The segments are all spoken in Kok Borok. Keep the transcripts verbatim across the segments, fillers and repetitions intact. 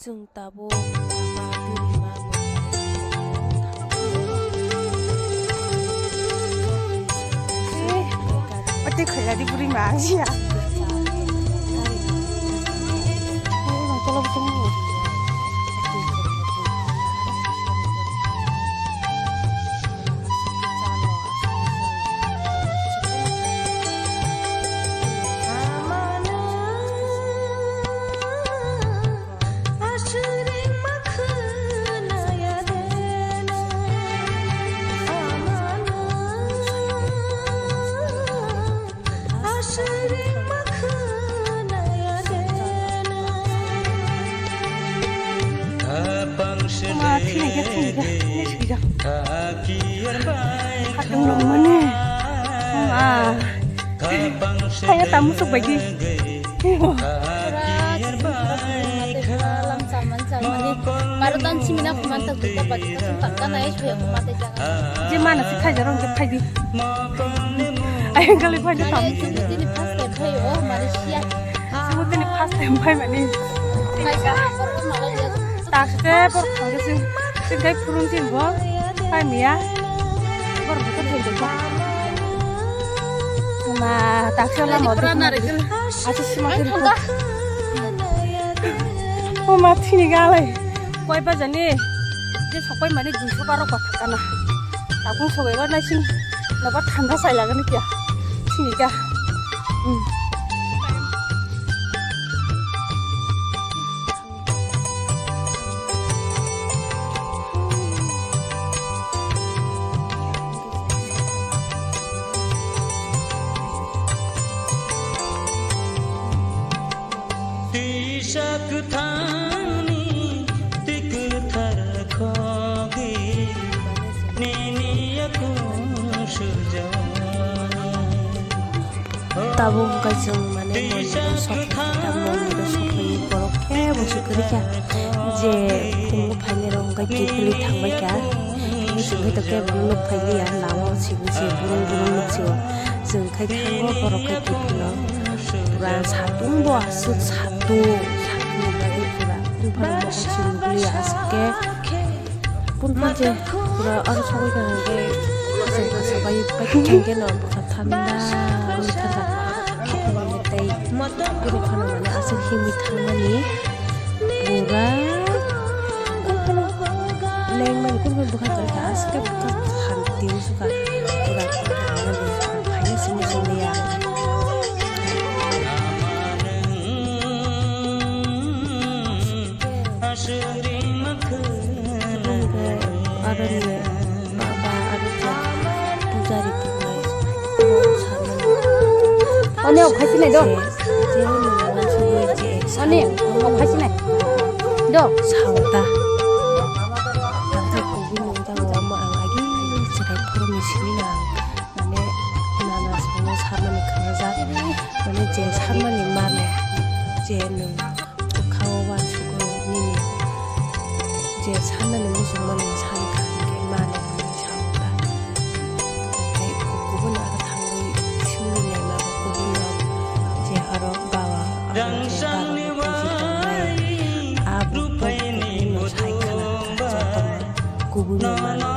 Chwng tabuk baba bwrwi ma bo. Ate khailadi bwrwi ma ang ya. Ma thini khe thini khe, thini swijak. Khatung rok mani. Ma. Kaya tamu suk bagi. Pura chini pura chini pura tei pura lam salmani salmani. Baro dan chimina kuman tak duta bagi tak chim pakka nai chhoya kuma tei jaga. Je mana si khai jarong ke khai di. Ayang kali khai jata. Nai chini tini first time khai o Malaysia. Chini tini first time khai mani. Khai ka, boro malai ya. Takte bor khangke sing, sing kai phurung sing bo, kai miya, bor bo thai bo. Ma, takte la mo. Acha sima kiri. O ma thini galai. Koi ba jani, je sopai mani duiso baro kotha kana. Takung sobai ba nai sing, noba thanda sai lagani kya. Thini ka. Hmm. Tisa kwthangni twi kwthar khogwi nini yakung sujao. Tabuk wngkha chwng mane mondiro sokphaikha, mondiro sokphaiwi borok kebo se kwrwikha je phungo phainairok wngkha kiphilwi thangbaikha, hinwi chwngkhe to kebo nukphailiya, lamao sibui se burung burung nuksio, chwng khai thango borok khai kiphilno pura satung bo aswk satung, satungni bagwi pura buphang bo hai se nukliya aswk khe. Punpa je pura aro sogwi ka hwnkhe khasai khasa bai pai thangkhe no bwkha thanda wngwi thangkha. Haphangni tei borok phano mane aswk himwi thangmani pura lengmani kunukhe bwkha kwrwikha aswk khe bwkha phan twi wngsukkha pura phaino simi simi ya. Hwnkhe aroni baba aro je pujari tongnai. Oni ok khaisi nai do. Oni ok khaisi nai do. Sauta. Ang khe kubui nung tang omo ang agi chwrai phuru ni simi na ang. Mane nana songno samani khanajak. Mane je samani mane je nung. Bwkhao uansugwi nini je sanmani muchungmani sankha hwnkhe mani hwnwi sakha. Tei kubuni aro thangwi swngwi naima kubun rok je aro bawa abo je bawa buji tongnai abo kubuni sai khna jotono kubuni mano.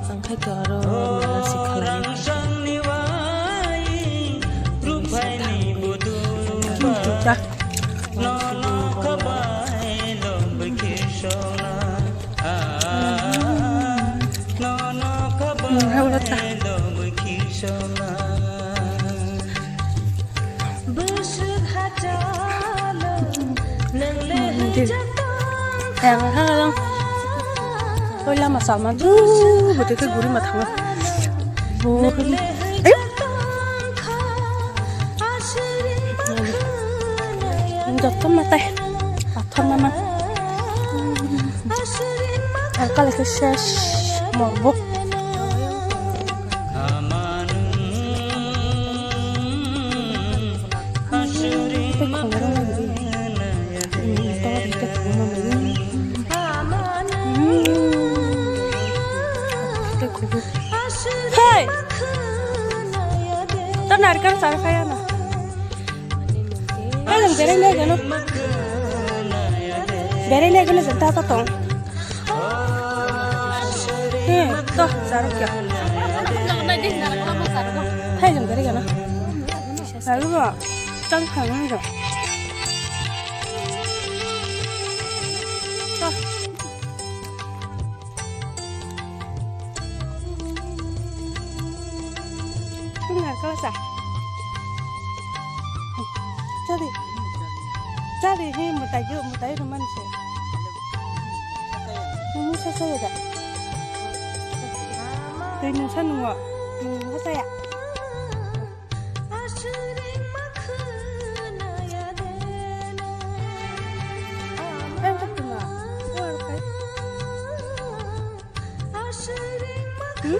Ang khai to aro mala si khlai. Ayang kha lang. Oi lama salma du bwtwi khe guri ma thango. Bo hwn. Ayo. Jotto ma tai. Pathor ma ma. Ang kale khe ses morbo. Tei khongrok nai di. Tei khongrok nai di. Tei khongrok. Hey! Ta narikal sar khaya na. Hey, Berai lai gano. Berai lai gano janta ta tong. He, to, sarok ya. Hai jang berai gano. Sarok ba, tang thang jang. To. Tung narkol sa. Chadi. Chadi, he, mutai ju, mutai ju man se. Nung sa sa da. Tei nung sa nungo. Nung sa ya. Hmm?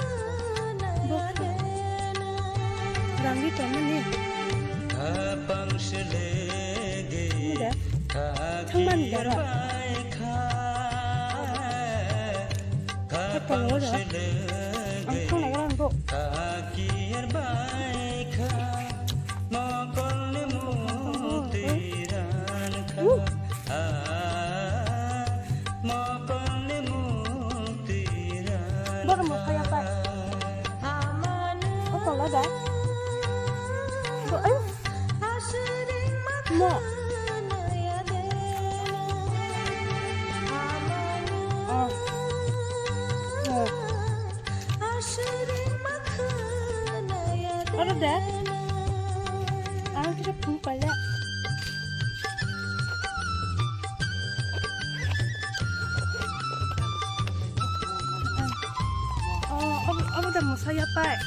Rangri tongmani. Thangmani dara. Ang thangna rang bo. Boro mo khaya pai. Ko tolo da. Bo ai. Mo. Oh. Oh. Oro de. Ang kisa phung pala. Oh, abo, abo da musa ya pai.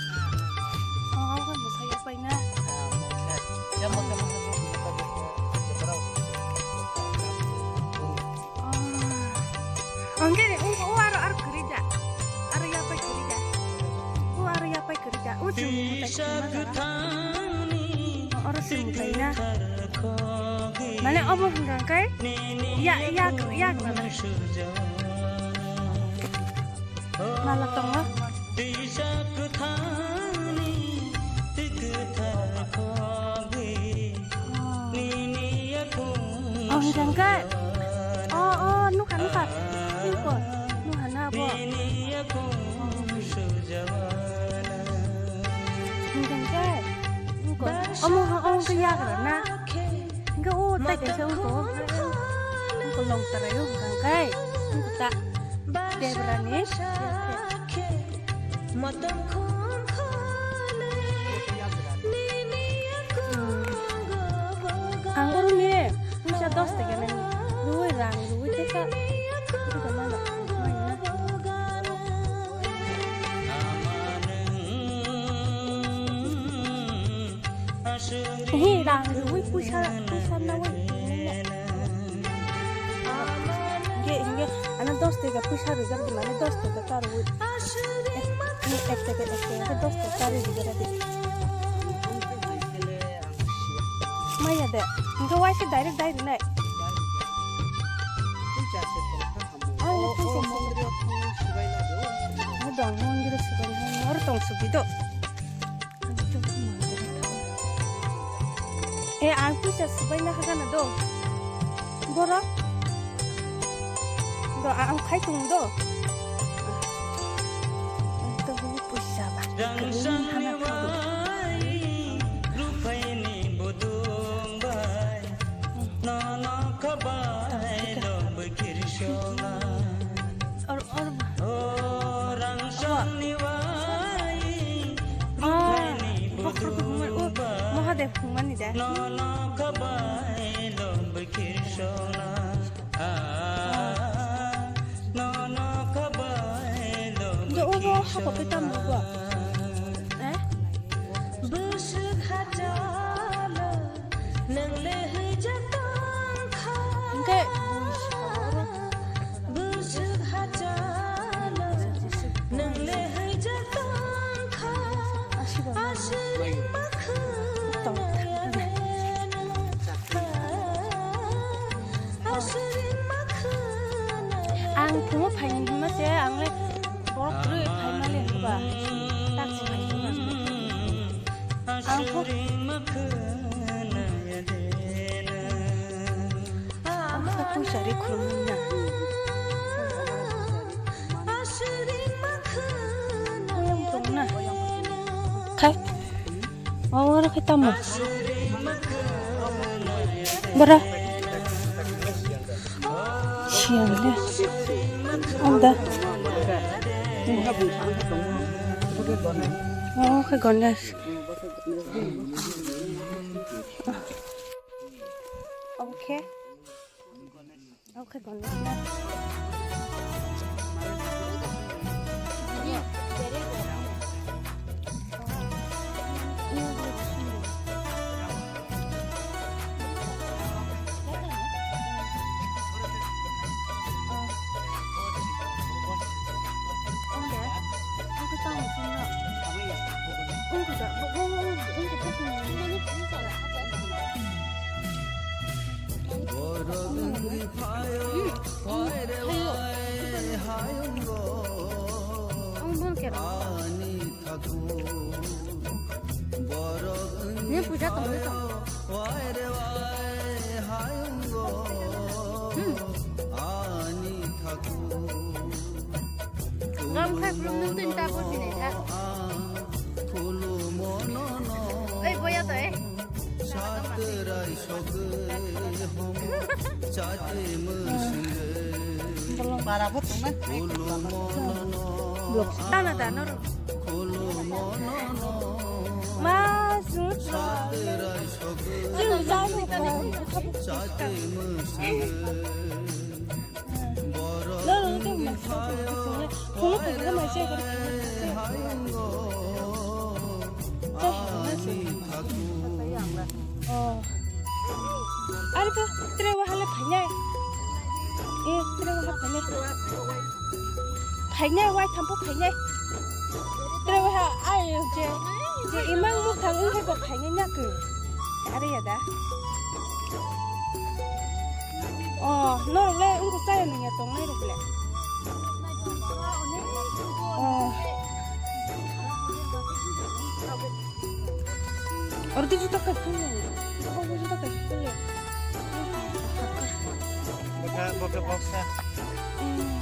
Oh, abo musa ya pai na. Angke ni, o, o aro, aro kwrwi da. Aro yapai kwrwi da. O aro yapai kwrwi da. O chwng mutai kwrwi ma da. O, aro chwng mutai na. Mane omo hwnkha khe ya, ya, ya kwrwi na. Mala tongo. Oh, hingkha. Oh, oh, nukha, nukha. Nukha. Nukha na abo. Hingkha. Nukha. Omo, omo khe yagra na. Hingkha o tai kaisa wngkha. Wngkha long tarai o hingkha khe. Wngkha ta. Debrani. Ang oro ni puisa dos taka nani rwi rang rwi tesa. Hi rang rwi puisa puisa nawi. Hingke, hingke, ano dos taka puisa rijak di, mane dos taka karwi. Ek, ek taka, ek taka, dos taka karwi rijak di. Maya de, hingke waisa direct, direct nai. Ano puisa mo. Ano dong, mondir subai, oro tong subi do. Eh, ang puisa subai na hagana do. Borok. Do, ang khai tung do. Ang to bu puisa ba. Kini hana khai do. Or, or. Oh, bokhorok phungmani, oh, Mahadev phungmani de. Do, oh, bo, hako pe tamo bo. Eh? Nwng le hwijak tong kha. Hingke bui sa oro. Bwswk hachalo, nwng le hwijak tong kha. Aswk ba. Aswk ma khwnaya de. Aswk ma khwnaya de. Ang phungo phaini hwnma se, ang le borok kwrwi phaima le hwnba. Tak se phai hwnba. Ang pho. Aswk ma khwnaya de. Sari khulumna. Oyang tongna. Khai. Awar khai tamo. Bara. Siang le. Anda. Oh, khai gonga. Okay. Okay, gonga. Ni puja tong ni tong. Hmm. Gam khai phlum nung tin ta bo sinai kha. Oi, boya to, eh. Para bo tong na. Tana da noro. Ma su. Chini jai mo. Lo lo te ma. Kono kono ma se ko. Oh. Ari to tre wa hale phainai. Eh, tre wa hale phainai. Phainai, wai thampo phainai. Tre wa ha, ai je, je imang muk thang ung ko phainai na ko. Ari ya da. Oh, norok le wngkuk chaya nungya tongnai rok le. Oh. Oro tei juta kai phano. Abo juta kai phano. Bokha, bokha, boksa. Hmm.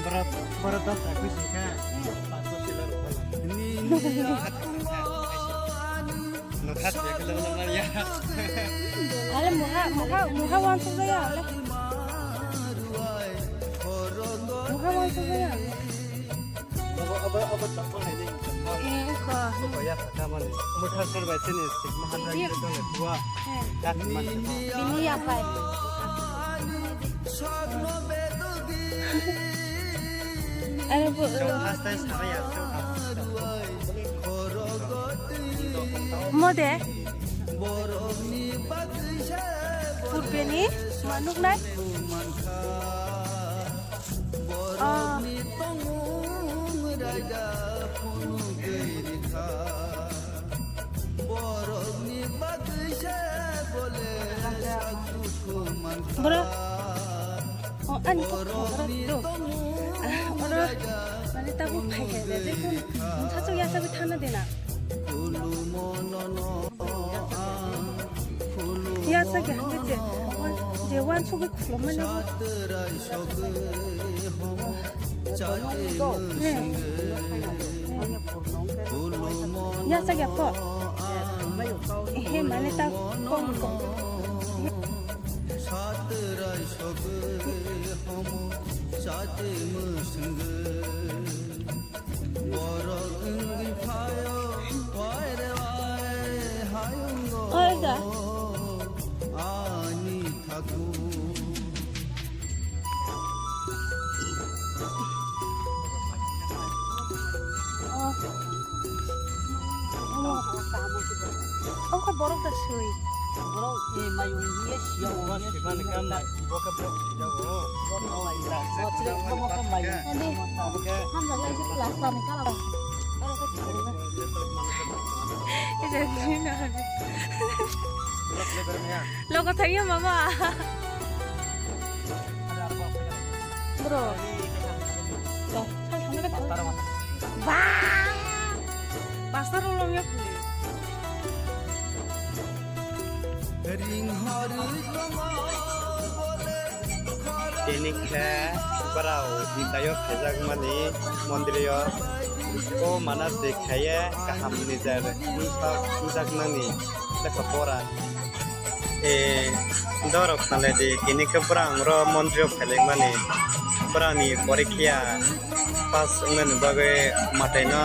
Borok, borok dos ta khusi kha. Pancho sila rok. Ale muha, muha, muha wansuk ya, ale. Muha wansuk ya. Abo, abo, abo champal hai dei. Eh, ko. Ko ya kha mani. Muthar sor bai sini sik mahan rai. Jip. Ko le dua. He. Kat mani. Bini ya pai. Are bo. Chong hastai sabai ya. Mode. Purbeni manuknai. Ah. Bro. Oh, ani kok khobor do. Ah, oro mane tabuk phai khe de, de kun. Sachu ya sabi thana dena. Ya sa ge hande je. Je wan sugi khulom mane. He. Ya sa ge ko. He mane ta kong kong. Oi da. Oh. Ongkha borok da swi. Borok ni mayung ye siya. Borok ni siya ni kam lai. Bo khe borok siya bo. Borok ni mayung. Bo chile borok ni mayung. Andi. Hamjak lai je plastar ni kala. Logo thangya mama. Bro. Ba. Pastor ulung ya puli. Tini khe borok mwtaio khaijakmani mondrio o mana de khaiye kaham nijar wngjaknani lekha pora. E, dorok nalai di, tini khe borok ang ro mondrio phailaimani, borokni porikhiya pass wngnani bagwi mwtaino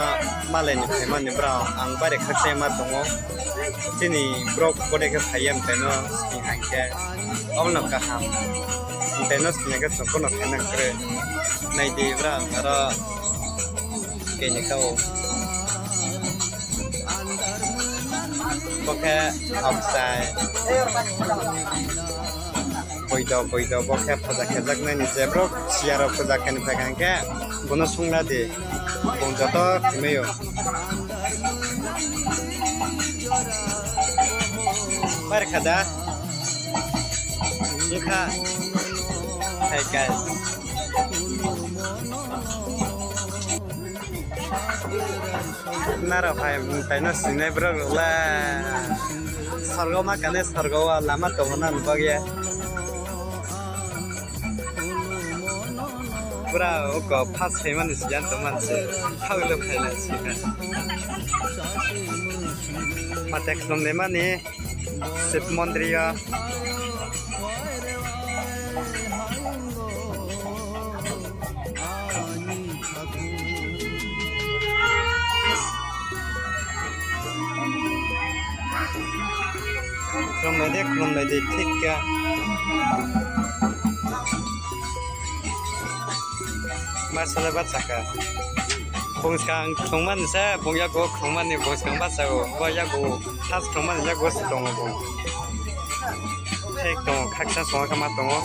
malaini phaimani borok ang bare khakchai ma tongo. Chini borok bode khe phaiya mwtaino swkang hai khe omono kaham, mwtaino swkang khe chwng phano khaina kwrwi. Naidi borok aro keni kha o. Bo khe absai. Boido, boido, bo khe phaja khejaknani je borok siyarok phaja khenwi phaikha hwnkhe bono sungla di. Bong joto khimai o. Bar kha da. Wngkha. Hai guys. Naro hai taino sinai borok rok la. Sorgo ma kane sorgo o lama tongo na bagya. Pura oko phas khaimani siyan tongman se. Thawilo khaila sika. Mate khulumle mani. Shiv Mondriya. Khulumnai de, khulumnai de, thik kha. Masala bachaka. Bungskang khulumani se, bung yago khulumani, bungskang bachago. Bo yago khas khulumani, yago se tongo bo. Thik tongo, khaksa songo kama tongo.